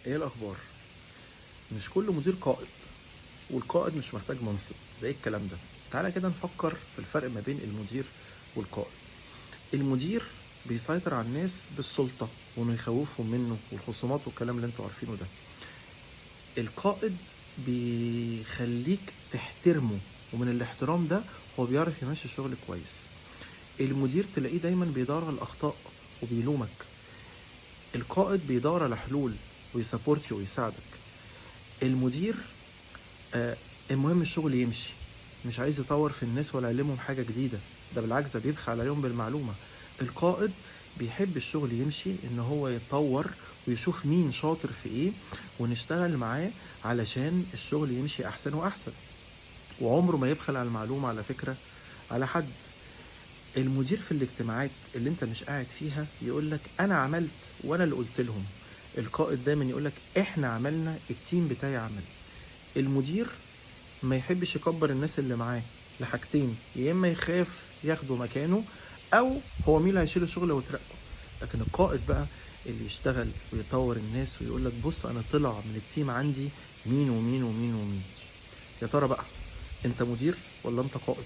ايه الاخبار؟ مش كل مدير قائد، والقائد مش محتاج منصب. ده ايه الكلام ده؟ تعالى كده نفكر في الفرق ما بين المدير والقائد. المدير بيسيطر على الناس بالسلطة وانه يخوفهم منه والخصومات والكلام اللي انتوا عارفينه ده. القائد بيخليك تحترمه، ومن الاحترام ده هو بيعرف يمشي الشغل كويس. المدير تلاقيه دايما بيدور على الاخطاء وبيلومك. القائد بيدور على حلول وي support ويساعدك. المدير المهم الشغل يمشي، مش عايز يطور في الناس ولا يعلمهم حاجة جديدة، ده بالعكس ده بيبخل عليهم بالمعلومة. القائد بيحب الشغل يمشي، ان هو يتطور ويشوف مين شاطر في ايه ونشتغل معاه علشان الشغل يمشي احسن واحسن، وعمره ما يبخل على المعلومة على فكرة على حد. المدير في الاجتماعات اللي انت مش قاعد فيها يقولك انا عملت وانا اللي قلت لهم. القائد دايما يقولك احنا عملنا، ال team بتاعي عمل. المدير ما يحبش يكبر الناس اللي معاه لحاجتين، يا اما يخاف ياخده مكانه، او هو مين اللي هيشيل الشغل ويترقى. لكن القائد بقى اللي يشتغل ويطور الناس ويقول لك بص انا طلع من ال team عندي مين ومين ومين ومين. يا ترى بقى انت مدير ولا انت قائد؟